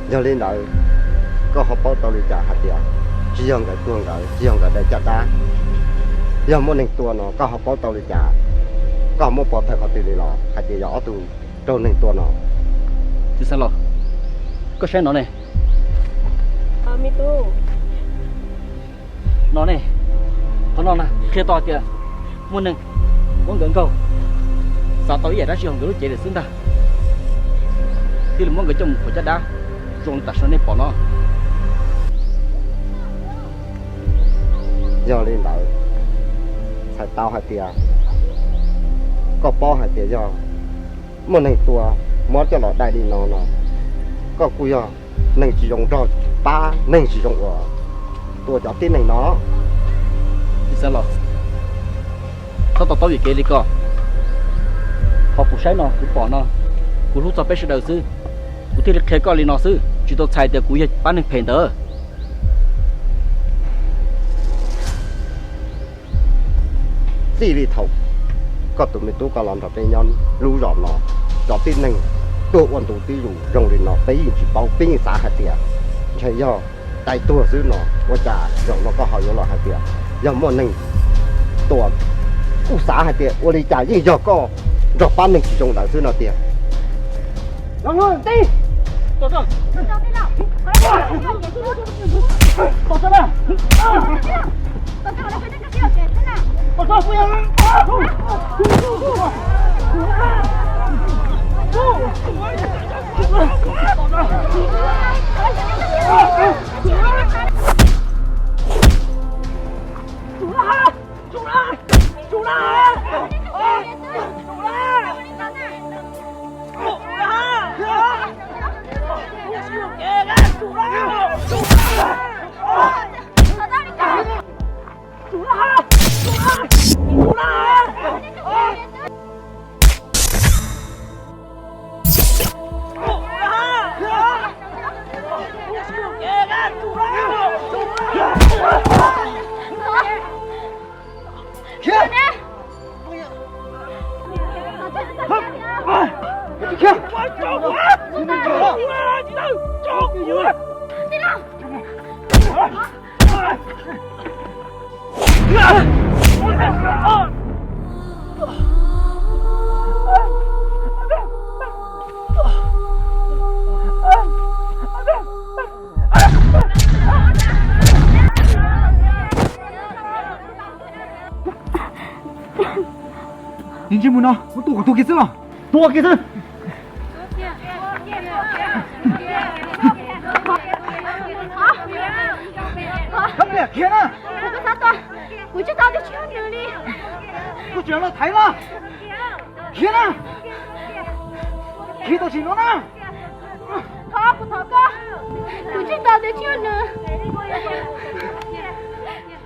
Yog li ntawd, koj ho paub tau li cas hais tias tsis yog nkawd tuag nkawd, tsis yog nkawd daws caj dab? Yog muaj neeg tua no, koj ho paub tau li cas? Koj ho muaj pov thawj qhov twg li los hais tias yog ob tug raug neeg tua no? Txiv xeev laus, koj saib no ne. Me tub, no ne, qhov no na qhia tau hais tias muaj neeg muab nkawd nkaug, xav tau ib yam dab tsi hauv nkawd lub cev lawm xwb ntag, thiaj li muab nkawd coj mus qhuas caj dab zoo li tam sim no nej pom no. Yog li ntawd, txhais tau hais tias koj paub hais tias yog muaj neeg tua muab coj los dai li no no, koj kuj yog neeg tsis zoo nrog pab neeg tsis zoo uas tua cov tib neeg no. Txiv xeev laus, txhob to taub vim kev li ko. Qhov kuv saib no kuv pom no, kuv hlub txog peb sawv daws xwb, kuv thiaj li qhia koj li no xwb, tsis tau txhais tias kuv yog pab neeg phem ntawd. Txij li thaum koj tus me tub koj los nrog peb nyob lub zos no, cov tib neeg tuag ua ntu tib zus zoo li no peb yeej tsis paub, peb yeej xav hais tias ntshe yog tais tuag xwb no, ua cas zaum no koj ho yuav los hais tias yog muaj neeg tua? Kuv xav hais tias ua li cas yeej yog koj nrog pab neeg tsis zoo ntawd xwb no tiag. Ntsej muag no muab tua kom tuag kiag xwb los? Tua kiag xwb. Khiav na. Kuv tsis tau tias tsis yog nws li. Koj tseem los thaiv los? Khiav na. Khiav tam sim no na. Thov, kuv thov koj, kuv tsis tau tias tsis yog nws.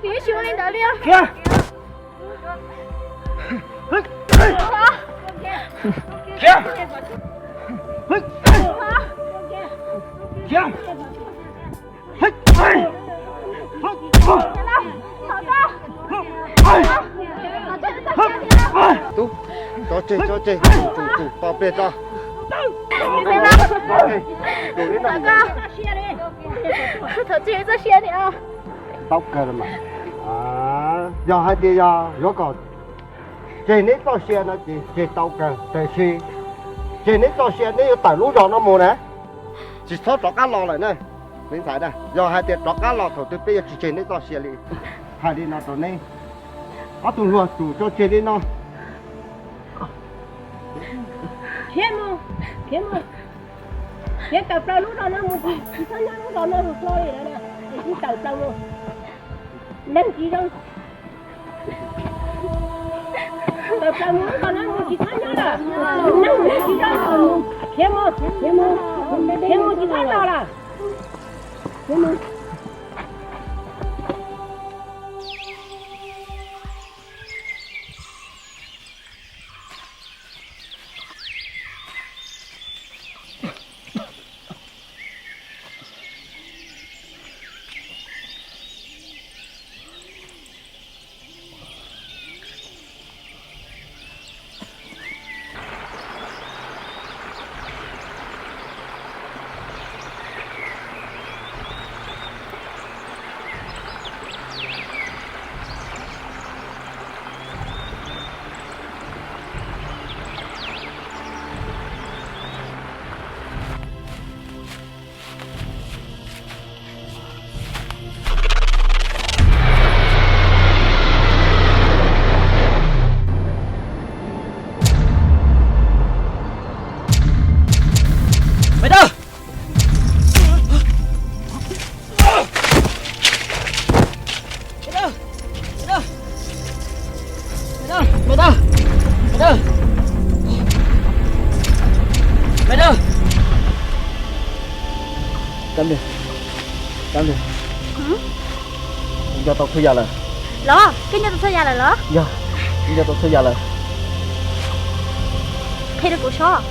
Nws yuav tsis ua li ntawd li. Khiav. Khiav. Khiav. Tub, tso tseg, tso tseg, tsum, tsum, tsum, pov pliag tso. Tau kawg mas. Yog hais tias yog yuav kom tseg neb txoj sia no ces tseg tau kawg, tab sis tseg neb txoj sia neb yuav tawm lub zos no mus na, tsis txhob rov qab los lawm na. Me ntxhais na, yog hais tias rov qab los thaum twg peb yuav tsis tseg neb txoj sia li. Hais li no rau neb, ob tug hluas tsum tso tseg li no. Khiav mus, khiav mus, khiav tawm plaws lub zos no mus, tsis txhob nyob lub zos no hlo li lawm, tawm plaws mus. Neeg tsis zoo, tawm plaws mus lub zos no mus, tsis txhob nyob lawm. Neeg tsis zoo, khiav mus, khiav mus, khiav mus, tsis txhob los lawm. Khiav mus. Cab Nplog, Cab Nplog, nco tau txhua yam lawm. Los, koj nco tau txhua yam lawm los? Yog, nco tau txhua yam lawm. Qhia rau kuv saib,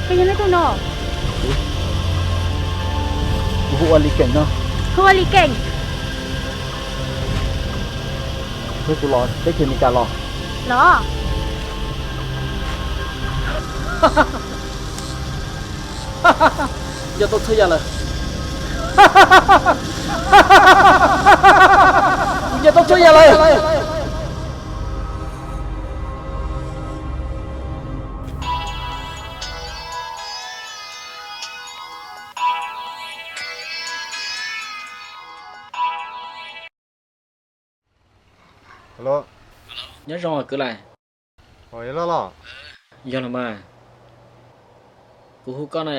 koj yog leej twg no? Kuv hu ua Li Keem no. Hu ua Li Keem. Thiab kuv los teb chaws Amelikas los. Los. Nco tau txhua yam lawm. Kuv nco tau txhua yam lawm. Nyob zoo kwv Lais. Yog los mas, kuv hu koj na,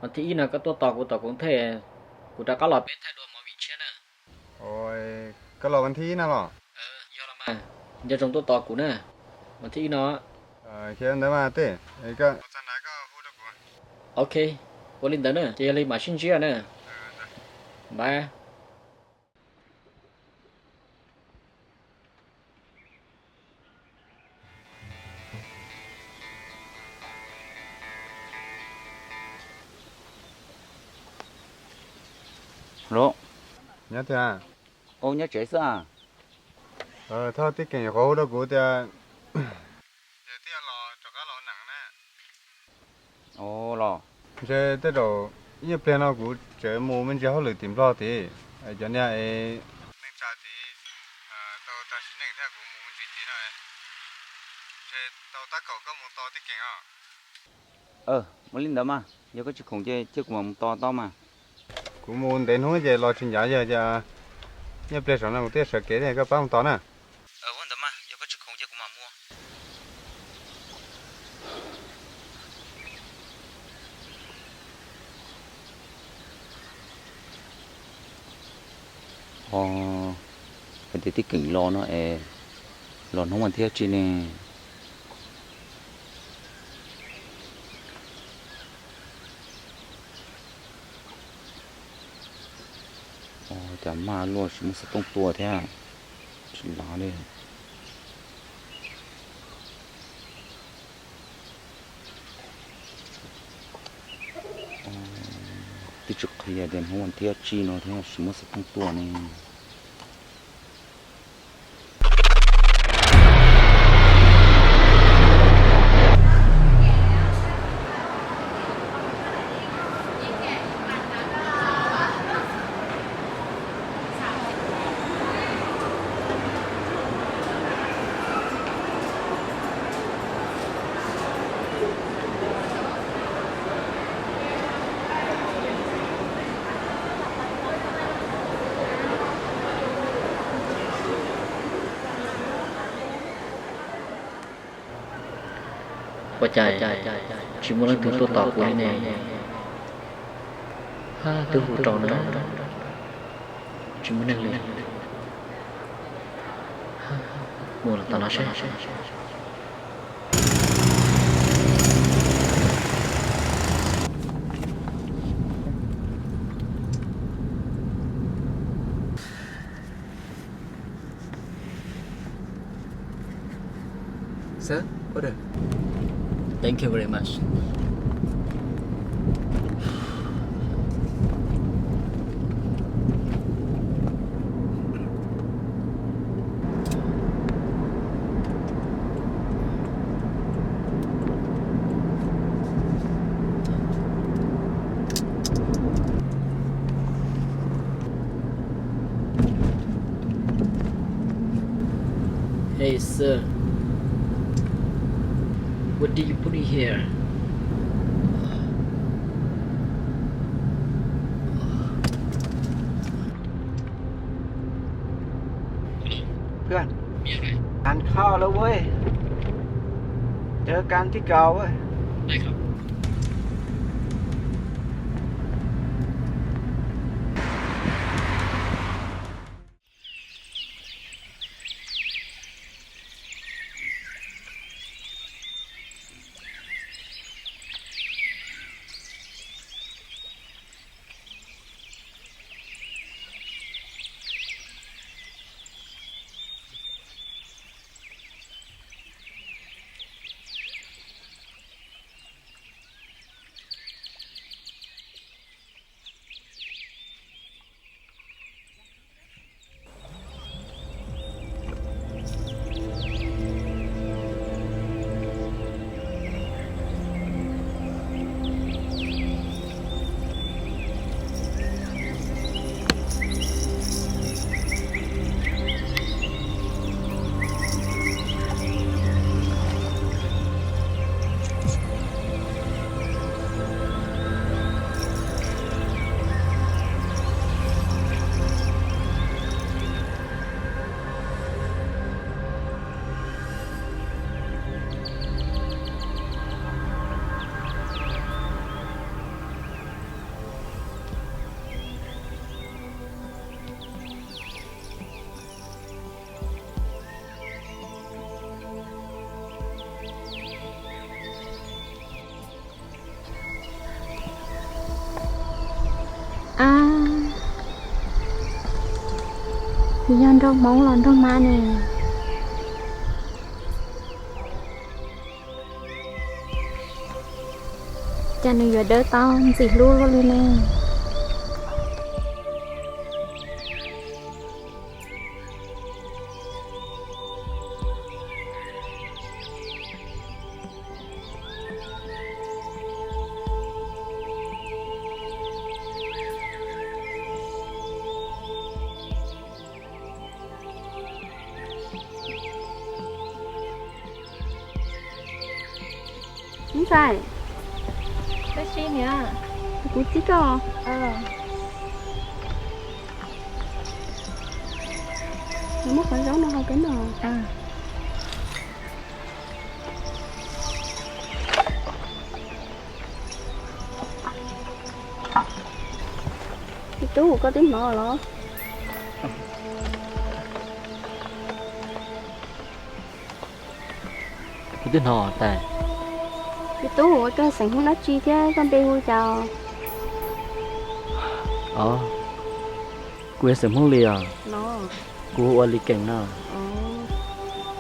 vas thib ib no koj tuaj tos kuv tom Koov Thej, kuv rov qab los peb thaij dua movie tshiab na. Koj los vas thib ib no los? Yog los mas, nco ntsoov tuaj tos kuv na, vas thib ib no. Ntawd mas tej, koj txog ntawd koj hu rau kuv. Ok, ua li ntawd na, ces yog li mam sib ntsib na. Bye. Los, nyob tiag, nyob tsev xwb. Thov tij Keem nyuam qhuav hu rau kuv tias yog thiaj los rov qab los neem na. Los, ntshe tej zaum ib nyuag pliag no kuv tseem mus me ntsis hauj lwm tim Nplog tid, cov niag neej tsa tid tau tag sim neej thiab kuv mus me ntsis tid no, ntshe tau tab kaum koj mus tos tij Keem os. Ua li ntawd mas, yog koj tsis khoom ces cia kuv mam mus tos tau mas. Kuv mus ntev hnub ces los tsis ncav, yog ib nyuag pliag saum no kuv twb sawv kev thiab, koj pab mus tos na. Ua ntawd mas, yog koj tsis khoom ces kuv mam mus. Hais tias tij Keem los no es los hnub vas thib tsib ne. Cas maj luaj, tsis muaj xov tooj tua thiab, tsis lav li. Twb tsis qhia tias hnub vas thib tsib no thiab, tsis muaj xov tooj tua ne. Ua cas tsis muaj leej twg tuaj tos kuv li ne? Twb hu rau na, tsis muaj neeg li. Mus los tom no seb. Sir, order. Thank you very much. Hey, sir. What do you put in here? พื่อน งานเข้าแล้วเว้ย เจอกันที่เก่าเว้ย A, yog nraug Hmoob los nraug Mab ne? Cas nws yuav dawb tau ntxim hlub luaj li ne? Ntxhais, tab sis niam, kuv txib koj. Nws muab qhov zaub no hau peb noj. Tub, koj twb hnov los? Kuv twb hnov tas. Tub, koj xeem Hmoob dab tsi thiab koj npe hu cas? Kuv yog xeem Hmoob Lis os. Kuv hu ua Lis Keem no.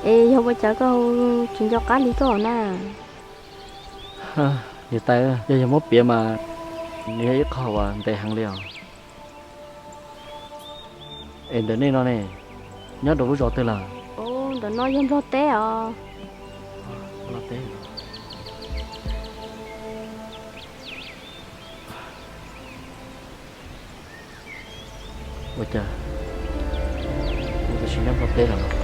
Es yog ua cas koj hu tsis nco qab li koj na? Niam tais, yog yog muab piav mas nws yog ib qho uas ntev heev li os. Es ntawm nej no ne, nyob rau lub zos twg lawm? Ntawm no yog Nplog teb os. Ua cas kuv tam sim nyob Nplog teb lawm?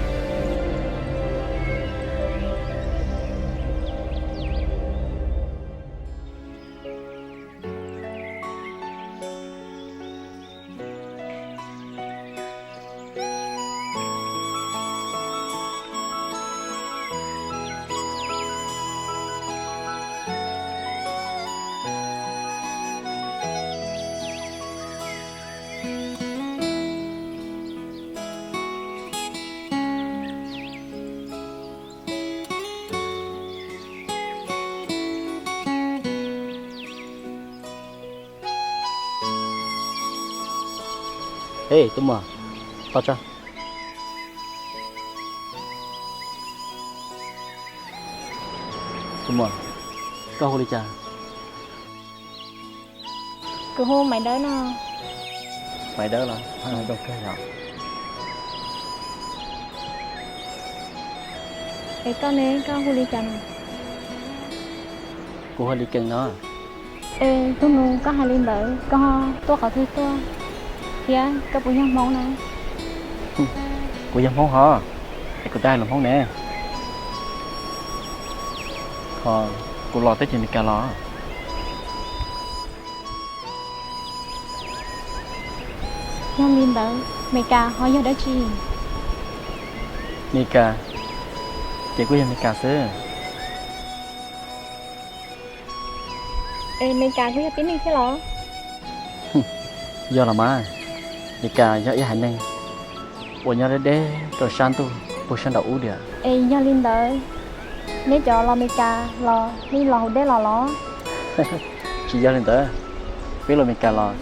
Ej, tus muam, tos tso. Tus muam, koj hu li cas? Kuv hu Maiv Dawb no. Maiv Dawb los zoo kawg yom. Es koj ne, koj hu li cas no? Kuv hu Lis Kees no. Es tug nus, koj hais li ntawd koj tuaj qhov twg tuaj, thiab koj puas yog Hmoob na? Kuv yog Hmoob hos, es kuv twb hais lus Hmoob ne. Ho kuv los teb chaws Amelikas los. Yog li ntawd Amelikas ho yog dab tsi? Amelikas ces kuj yog Amelikas xwb. Es Amelikas kuj yog tib neeg thiab los? Yog los mas, Amelikas yog ib haiv neeg uas nyob deb deb rau sab ntuj puag sab nraum ub diam. Es yog li ntawd, neb cov los Amelikas los nej los haus dej los los? Tsis yog li ntawd, peb los Amelikas los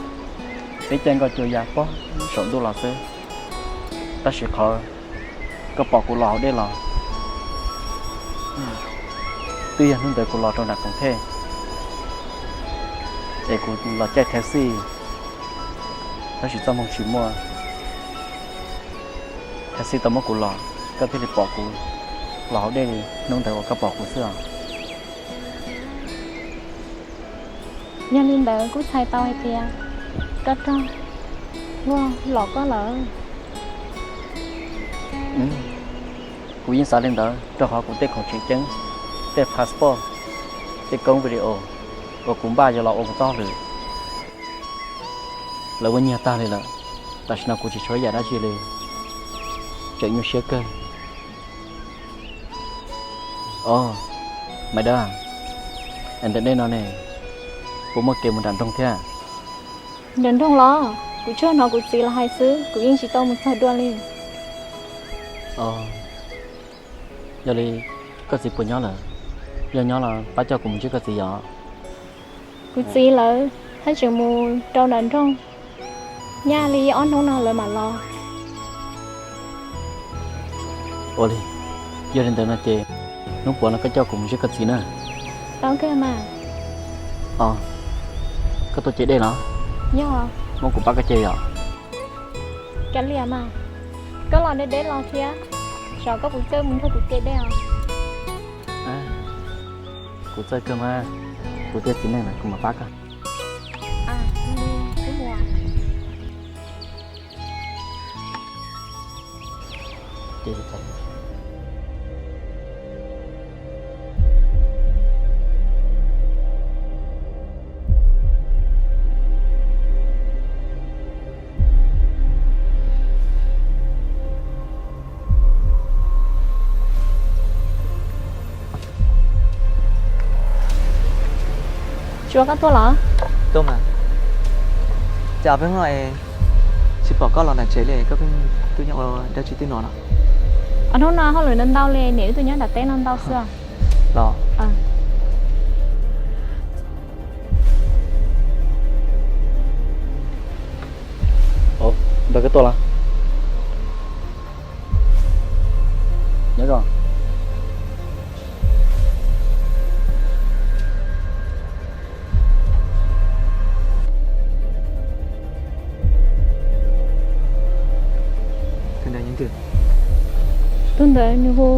peb caij nkoj cua ya pog saum ntuj los xwb. Tab sis qhov koj pom kuv los haus dej los twb yog hnub ntawd kuv los rau nram Koom Thej es kuv los caij thav xij, tab sis txoj hmoo tsis muaj, thav xij tau muab kuv los, koj thiaj li pom kuv los haus dej li hnub ntawd uas koj pom kuv xwb os. Yog li ntawd kuj txhais tau hais tias koj raug luag lom koj lawm. Kuv yeej xav li ntawd rau qhov kuv tej khoom tseem ceeb, tej passport, tej koob video uas kuv npaj yuav los ua kuv txoj hauj lwm, lawv ua nyiag tag li lawm. Tam sim no kuv tsis tshuav ib yam dab tsi li, tseem nyuaj siab kawg. Os, Maiv Dawb, ntawm nej no ne, puas muaj kev mus nram nroog thiab? Nram nroog los? Kuv tsuas hnov kuv txiv los hais xwb, kuv yeej tsis tau mus txog dua li. Os, yog li koj txiv puas nyob lawm? Yog nyob los pab coj kuv mus ntsib koj txiv yom. Kuv txiv lawv haj tseem mus rau nram nroog Nyaj li ob hnub no lawv mam los. Ua li, yog li ntawd no ces hnub puav no koj coj kuv mus saib koj txiv na. Tau kawg mas. Os, koj tuaj ce dej los? Yog. Muab kuv pab koj ce yom? Kav liam mas, koj los deb deb los thiab, tsam koj puas txawj mus nrog kuv ce dej os? Kuv txawj kawg mas, kuv thiaj txiv neej lawm kuv mam pab koj. Tsuas, koj tuaj los? Tuaj mas. Cas peb hnub no tsis pom koj los nram tsev li, koj pheej tuaj nyob ua dab tsi twb no no? Hnub no hauj lwm ntau ntau li, niam wb tuaj nyob nram teb no ntau xwb. Los. Nrog koj tuaj los? Nyob zoo. Tus ntawd nws hu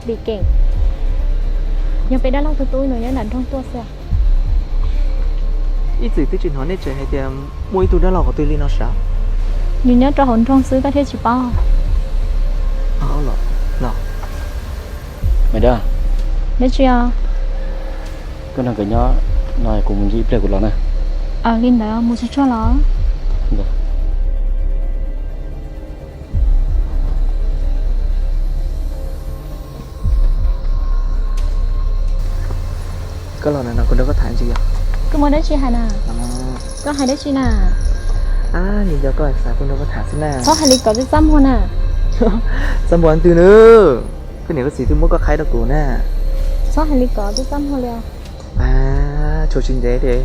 Lis Keem, yog peb dab laug tus tub, nws nyob nram nroog tuaj xwb. Ib txwm twb tsis hnov nej tsev hais tias muaj ib tug dab laug qhov twg li no sav. Nws nyob rau hauv nroog xwb koj thiaj tsis paub. Los, Maiv Dab, dab tsi os? Koj nrog nkawd nyob no kuv mus ncig ib pliag kuv los na. Aws, li ntawd mus tsuag tsuag los. Koj los no kuv nrog koj tham ntsis yom. Koj muaj dab tsi hais na? Koj hais dab tsi na? Ab, nim nco koj xav kuv nrog koj tham xwb na. Txhob hais li ko, txaj muag na. Txaj muag twg na? Koj niam koj txiv twb muab koj qhaib rau kuv na. Txhob hais li ko, txaj muag li. Ab, tshuav tsis ntev ces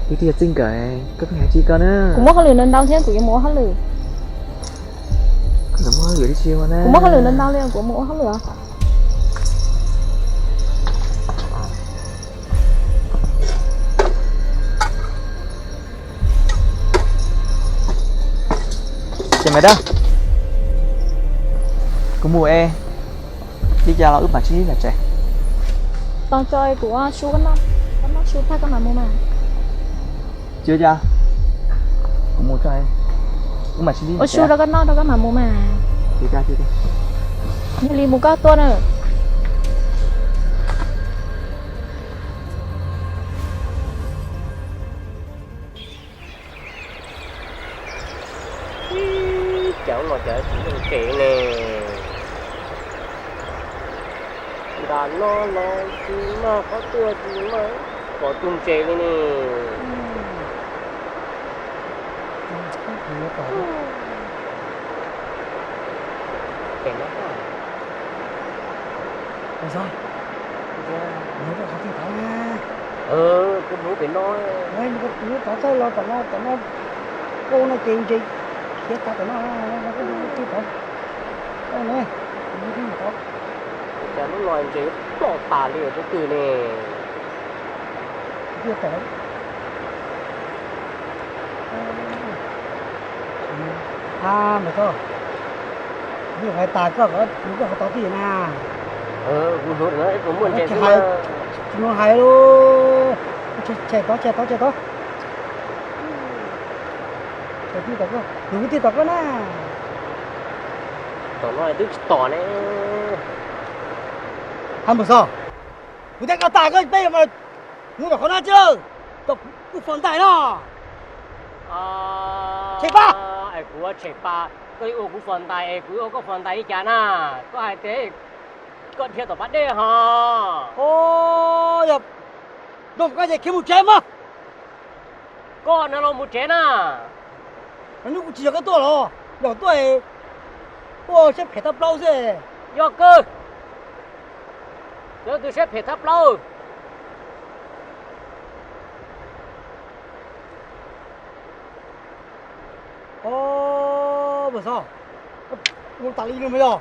wb twb yog txij nkawm, koj pheej hais li ko na. Kuv muaj hauj lwm ntau ntau thiab, kuv yuav mus ua hauj lwm. Koj muaj hauj lwm dab tsi ua na? Kuv muaj hauj lwm ntau ntau li, kuv mus ua hauj lwm. Ces Maiv Dab, kuv mus es, li cas los wb mam sib ntsib nram tsev. Tos tso, kuv su, koj noj su tag koj mam mus mas. Tsis ua cas, kuv mus tso, wb mam sib ntsib nram tsev. Ua su rau koj noj rau koj mam mus mas. Yog li mus koj tuaj na. Ib, cas ub no cas tsis muaj tsev ne? Nram no los tsis muaj qhov tuaj, tsis muaj qhov tu ntses li ne. Pem no, kuv mus pem no, tov txawj los tom no, tom no, koj no ces ntses khiav tag tom no, koj mus txij tod, koj no, mus txij tod. Cas lub no ntses ploj tas li tus twg ne? A, Maiv Dab, yog hais tas koj, koj qhov tod tij na. Kuv hnov ib puas muaj ntses xwb. Tsis mus hais lauj. Tshem tod, tshem tod, tshem tod. Tus twg tom koj na? Tom no twb tsis tom ne. Hais mus xwb, kuv thiaj koj tas koj peb mas hnub tom qhov no tsis, tom kuv fos ntais no. Tshem pab. Es kuv tshem pab, koj ua kuv fos ntais es kuv ua koj fos ntais li cas na? Koj hais tias koj dhia tom pas dej ho. Yog zoo koj ces khiav mus tsev mas. Koj no los mus tsev na. Hnub kuv tsis yog koj tuaj los, yog tuaj, tuaj siab phem tag plaub xwb. Yog kawg, yog tus siab phem tag plaub. Mus xov, mus tas li no yog.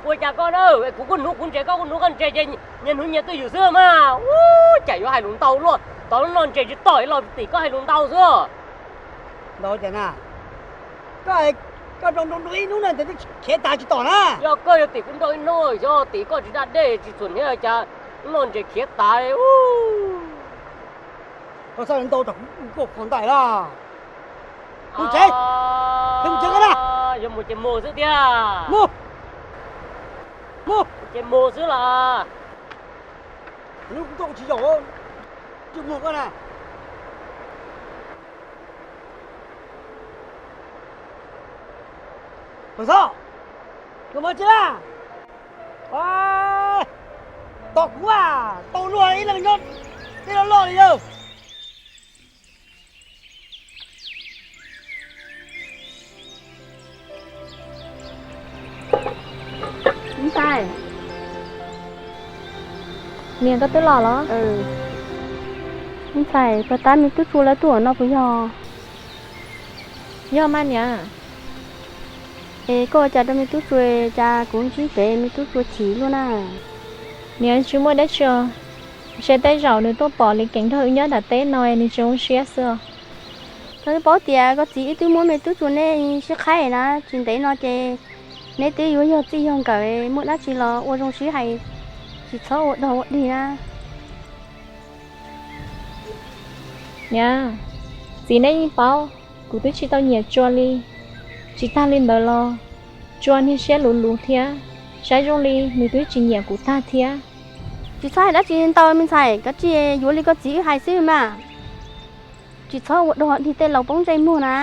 Kuv ua cas koj na, kuv kuj hnov kuv ntses, koj kuj hnov koj ntses ces nyias hnov nyias twj ywm xwb mas. Ub, cas yuav hais lus ntau luaj, tom no ntses tsis tom ib los tim koj hais lus ntau xwb. Ntau cas na, koj, koj nrau nrau nrau ib hnub no tes twb khiav tas tsis tom na. Yog koj yuav tim kuv nrau ib hnub, xyov tim koj tsis da dej tsis txhuam hniav cas hnub no ntses khiav tas. Koj txhob ntau tom kuv koj qhov ntais lawm. Mus tsev, mus tsev koj na. Yuav mus ces mus xwb tiag. Mus, mus ces mus xwb las. Hnub kuv tuaj kuv tsis yaum, tsis mus koj na. Mus xov, koj mus tsev lawm. Tos kuv a, tau luag ib leeg nyob, ib loj loj li yawg. Ntxhais, niam koj twb los los? Ntxhais, puas tab me tub Tsua lawv tuaj no puas yog? Yog mas niam. Es koj ua cas rau me tub Tsua, cas kuv ntsib pem me tub Tsua chim luaj na? Niam tsis muaj dab tsi os, ntshe tej zaum nws tuaj pom Lis Keem nrog wb nyob nram teb no nws tsis zoo siab xwb os. Koj twb paub tias koj txiv wb twb muab me tub Tsua neb sib qhaib na, tsis ntev no ces neb twb yuav yog txij yog nkawm, muaj dab tsi los ua zoo sib hais, tsis txhob ua dog ua dig na. Niam, txiv neb yeej paub kuv twb tsis tau nyiam Tsua li. Tsis tag li ntawd los Tsua niag siab luv luv thiab, saib zoo li nws twb tsis nyiam kuv tag thiab. Tsis txhob hais dab tsi ntau me ntxhais, kav tsij yuav li koj txiv wb hais xwb mas. Tsis txhob ua dog dig tej laus poob ntsej muag na.